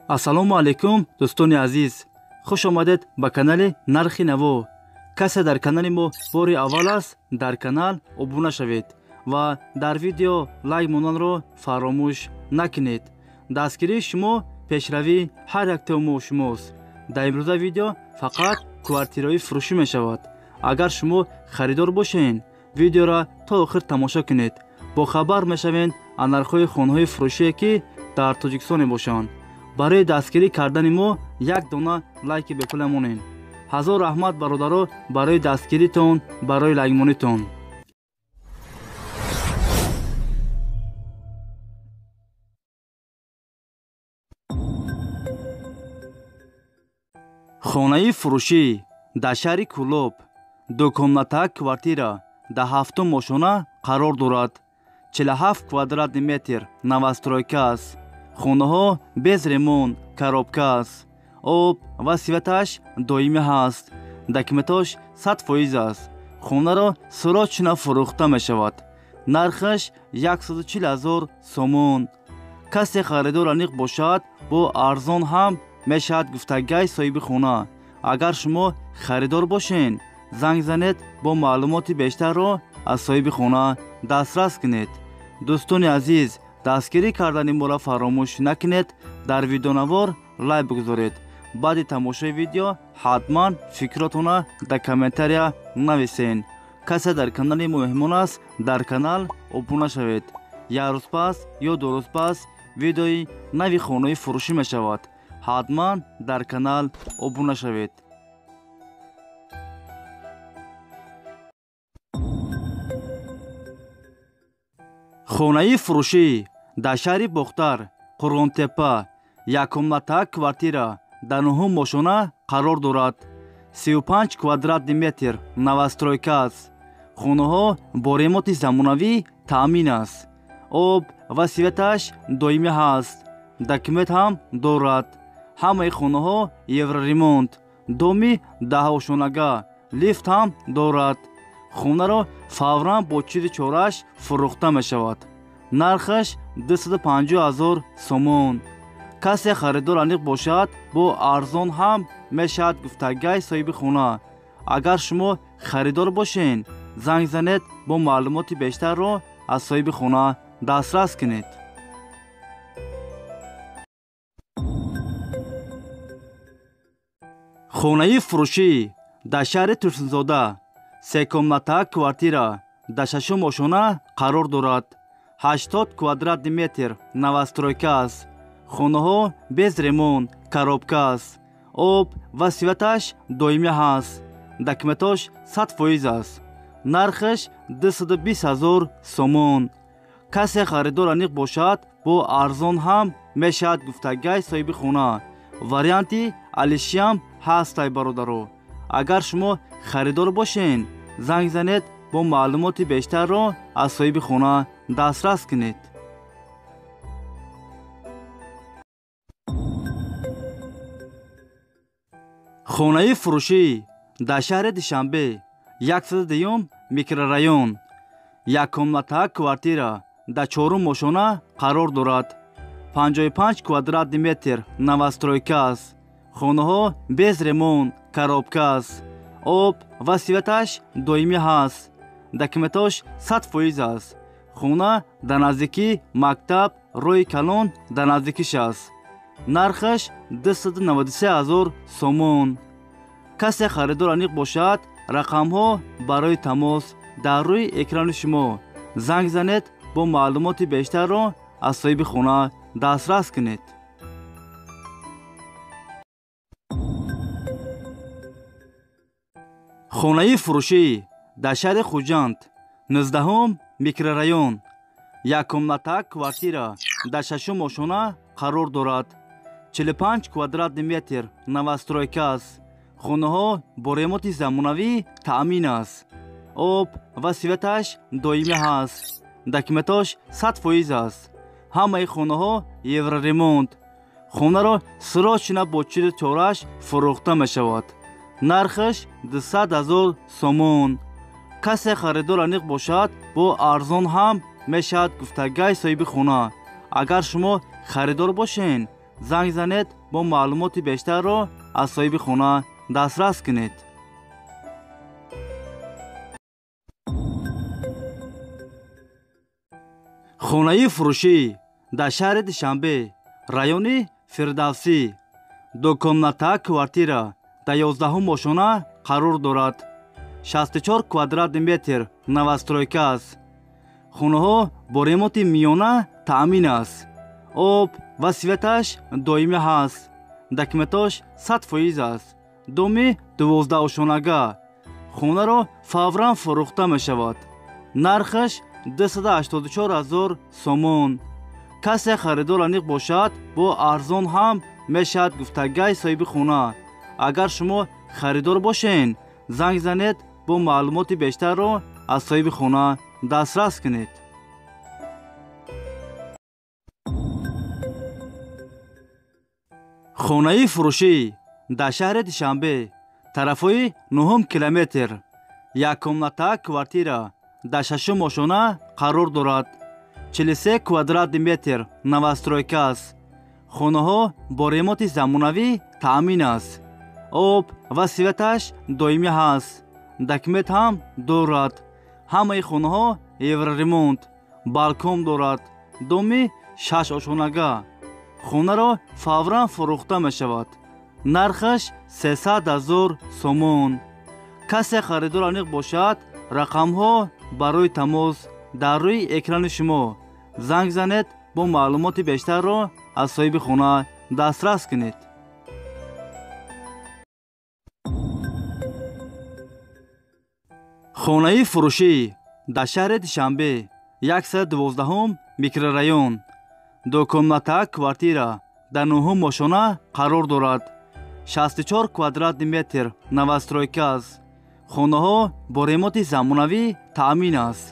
Ассалому алайкум, дӯстони азиз. Хуш омадед ба канали Нархи Наво. Касе дар канали мо бори аввал аст, дар канал обуна шавед ва дар видео лайк монданро фаромӯш накунед. Дастгирии шумо пешравии ҳар як мо шумост. Дар имрӯза видео фақат квартираҳои фурӯшӣ мешавад. Агар шумо харидор бошед, видеоро то охир тамошо кунед. Бохабар мешавед аз нархҳои хонаҳои фурӯшие, ки дар Тоҷикистон мебошанд. Барои дастгирӣ кардани мо як дона лайки бепула монед. Ҳазор раҳмат, бародаро, барои дастгиритон, барои лайкмонитон. Хонаи фурӯшӣ дар шаҳри Кӯлоб, дукомната квартира дар ҳафтум ошона қарор дорад. 47 квадратный метр, новостройка аст. Хонаҳо без ремонт, коробка аст. Об ва светаш доимӣ ҳаст. Документош 100% аст. Хонаро срочно фурӯхта мешавад. Нархаш 140 000 сомон. Касе харидор аниқ бошад, бо арзон ҳам мешавад гуфтагай соҳиби хона. Агар шумо харидор бошед, занг занед, бо маълумоти бештарро аз соҳиби хона дастрас кунед. Дӯстони азиз, дастгирӣ кардани моро фаромӯш накунед. Дар видеонавор лайк бигузоред. Баъди тамошои видео ҳатман фикротонро дар комментария нависед. Касе дар канали мо меҳмон аст, дар канал обуна шавед. Як рӯз пас ё ду рӯз пас видеои нави хонаи фурӯшӣ мешавад. Ҳатман дар канал обуна шавед. Хонаи фурӯшӣ дар шаҳри Бохтар, Қурғонтеппа, яккомната квартира дар нуҳум ошона қарор дорад. 35 квадратный метр, новостройка аст. Хонаҳо бо ремонти замонавӣ таъмин аст. Об ва светаш доимӣ ҳаст. Документ ҳам дорад. Ҳамаи хонаҳо евроремонт, доми даҳошонага, лифт ҳам дорад. Хонаро фавран бо чизи чораш фурӯхта мешавад. Нархаш 250 000 сомон. Касе харидор аниқ бошад, бо арзон ҳам мешавад гуфтагай соҳиби хона. Агар шумо харидор бошед, занг занед, бо маълумоти бештарро аз соҳиби хона дастрас кунед. Хонаи фурӯшӣ дар шаҳри Турсунзода, секомната квартира дар шашум ошона қарор дорад. 80 квадратный метр, новостройка аст. Хонаҳо без ремонт, коробка аст. Об ва светаш доимӣ ҳаст. Документош 100% аст. Нархаш 220 000 сомон. Касе харидор аниқ бошад, бо арзон ҳам мешавад гуфтагай соҳиби хона. Варианти алишиам ҳастай, бародаро. Агар шумо харидор бошед, занг занед, бо маълумоти бештарро аз соҳиби хона дастрас кунед. Хонаи фурӯшӣ дар шаҳри Душанбе, 102 микрорайон, яккомната квартира дар чорум ошона қарор дорад. 55 квадратный метр, новостройка аст. Хонаҳо без ремонт, коробка аст. Об ва светаш доимӣ ҳаст. Документош 100% аст. Хона дар наздикии мактаб, роҳи калон дар наздикиш аст. Нархаш 293 000 сомон. Касе харидор аниқ бошад, рақамҳо барои тамос дар рӯи экрани шумо. Занг занед, бо маълумоти бештарро аз соҳиби хона дастрас кунед. Хонаи фурӯшӣ дар шаҳри Хуҷанд, 19 микрорайон, яккомната квартира дар шашум ошона қарор дорад. 45 квадратный метр, новостройка аст. Хонаҳо бо ремонти замонавӣ таъмин аст. Об ва светаш доимӣ ҳаст. Документош 100% аст. Ҳамаи хонаҳо евроремонт. Хонаро срочно бо чизи чораш фурӯхта мешавад. Нархаш 200 000 сомон. Касе харидор аниқ бошад, бо арзон ҳам мешавад гуфтагай соҳиби хона. Агар шумо харидор бошед, Занг занед, бо маълумоти бештарро аз соҳиби хона дастрас кунед. Хонаи фурӯшӣ дар шаҳри Душанбе, райони Фирдавсӣ, дукомната квартира дар 11-ум ошона қарор дорад. 64 квадратный метр новостройка аст. Хонаҳо бо ремонти миёна таъмин аст. Об ва светаш доимӣ ҳаст. Документош 100% аст. Доми 12-ошонага. Хонаро фавран фурӯхта мешавад. Нархаш 284 000 сомон. Касе харидор аниқ бошад, бо арзон ҳам мешавад, гуфтагай соҳиби хона. Агар шумо харидор бошен, занг занед, бо маълумоти бештарро аз соҳиби хона дастрас кунед. Хонаи фурӯшӣ дар шаҳри Душанбе, тарафҳои 9 километр, яккомната квартира дар 6-ум ошона қарор дорад. 43 квадратный метр новостройка аст. Хонаҳо бо ремонти замонавӣ таъмин аст. Об ва светаш доимӣ ҳаст. Документ ҳам дорад. Ҳамаи хонаҳо евроремонт, балкон дорад. Доми 6-ошонага. Хонаро фавран фурӯхта мешавад. Нархаш 300 000 сомон. Касе харидор аниқ бошад, рақамҳо барои тамос дар рӯи экрани шумо. Занг занед, бо маълумоти бештарро аз соҳиби хона дастрас кунед. Хонаи фурӯшӣ дар шаҳри Душанбе, 112-ум микрорайон, дукомната квартира дар 9-ум ошона қарор дорад. 64 квадратный метр новостройка аст. Хонаҳо бо ремонти замонавӣ таъмин аст.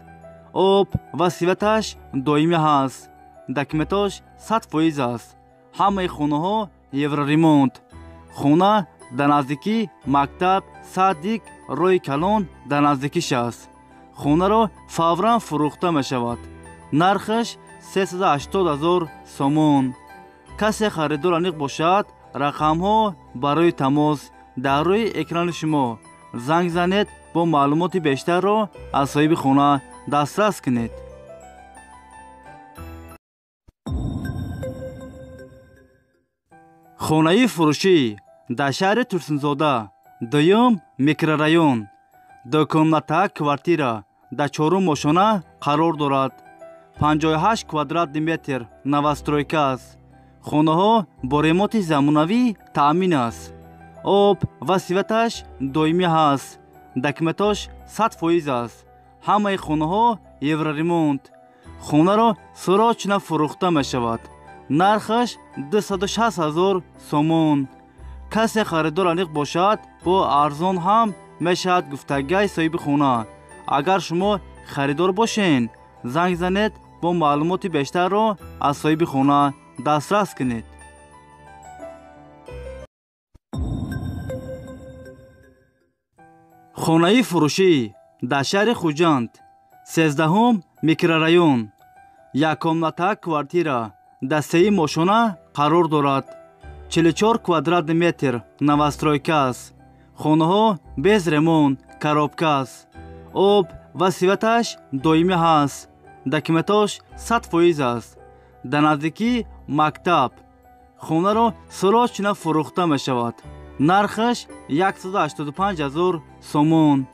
Об ва светаш доимӣ ҳаст. Документош 100% аст. Ҳамаи хонаҳо евроремонт. Хона дар наздикӣ мактаб, садик, роҳи калон дар наздикиш аст. Хонаро фавран фурӯхта мешавад. Нархаш 380 000 сомон. Касе харидор аниқ бошад, рақамҳо барои тамос дар рӯи экрани шумо. Занг занед, бо маълумоти бештарро аз соҳиби хона дастрас кунед. Хонаи фурӯшӣ дар шаҳри Турсунзода, 2-юм микрорайон, дукомната квартира дар 4-ум ошона қарор дорад. 58 квадратный метр новостройка аст. Хонаҳо бо ремонти замонавӣ таъмин аст. Об ва светаш доимӣ ҳаст. Документош 100% аст. Ҳамаи хонаҳо евроремонт. Хонаро срочно фурӯхта мешавад. Нархаш 260 000 сомон. Касе харидор аниқ бошад, бо арзон ҳам мешавад, гуфтагай соҳиби хона. Агар шумо харидор бошен, занг занед, бо маълумоти бештарро аз соҳиби хона дастрас кунед. Хонаи фурӯшӣ дар шаҳри Хуҷанд, 13-ум микрорайон, яккомната квартира дар 3-ум ошона қарор дорад. 44 квадратный метр новостройка аст. Хонаҳо без ремонт, коробка аст. Об ва светаш доимӣ ҳаст. Документош 100% аст. Дар наздикӣ мактаб. Хонаро срочно фурӯхта мешавад. Нархаш 185 000 сомон.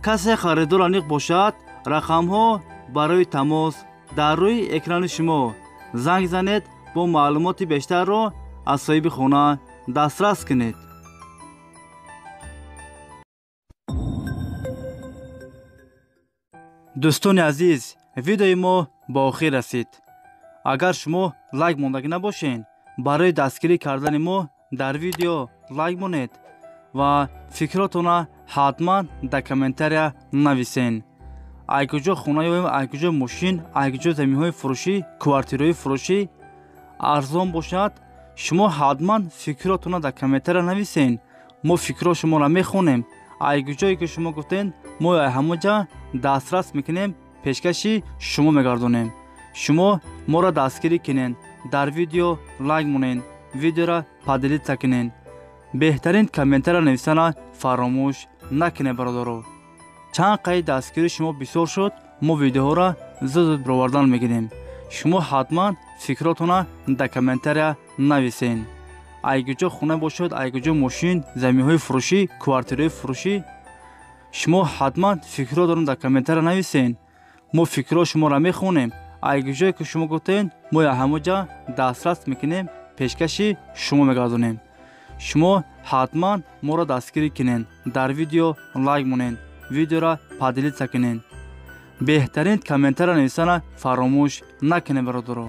Касе харидор аниқ бошад, рақамҳо барои тамос дар рӯи экрани шумо. Занг занед, бо маълумоти бештарро аз соҳиби хона дастрас кунед. Дӯстони азиз, видеои мо ба охир расид. Агар шумо лайк мондагӣ набошед, барои дастгирӣ кардани мо дар видео лайк монед ва фикротонро ҳатман дар комментария нависен. Ай куҷо хона ёбем, ай куҷо мошин, ай куҷо заминҳои фурӯшӣ, квартираҳои фурӯшӣ арзон бошад, шумо ҳатман фикротонро дар комментария нависен. Мо фикрҳо шуморо мехонем. Ай куҷое ки шумо гуфтен, мо ай ҳамон ҷа дастрас мекунем, пешкаши шумо мегардонем. Шумо моро дастгирӣ кунед, дар видео лайк монед Видеора поделиться кунед. Беҳтарин комментария нависана фаромӯш накунед, бародаро. Чанд қайд дастгирии шумо бисёр шуд, мо видеоҳоро зуд зуд баровардан мегирем. Шумо ҳатман фикротона дар комментария нависен. Айгуҷо хона бошад, айгуҷо мошин, заминҳои фурӯшӣ, квартираҳои фурӯшӣ, шумо ҳатман фикротонро дар комментария нависен. Мо фикрҳо шуморо мехонем. Айгуҷое ки шумо гуфтен, мо ҳамоҷа дастрас мекунем, пешкаши шумо мегардонем. Шумо ҳатман моро дастгирӣ кунед, дар видео лайк монед, видеоро поделиться кунед. Беҳтарин комментария нависана фаромӯш накунед, бародаро.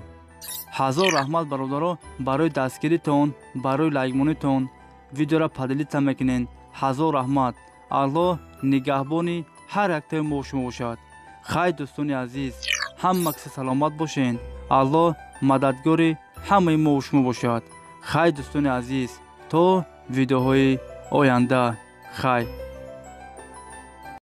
Ҳазор раҳмат, бародаро, барои дастгиритон, барои лайкмонитон, видеоро поделиться мекунед. Ҳазор раҳмат. Аллоҳ нигаҳбони ҳар яктаи мо шумо бошад. Хайр, дӯстони азиз, ҳама киса саломат бошед. Аллоҳ мададгори ҳамаи мо шумо бошад. Хайр, дӯстони азиз, то видеоҳои оянда. Хайр.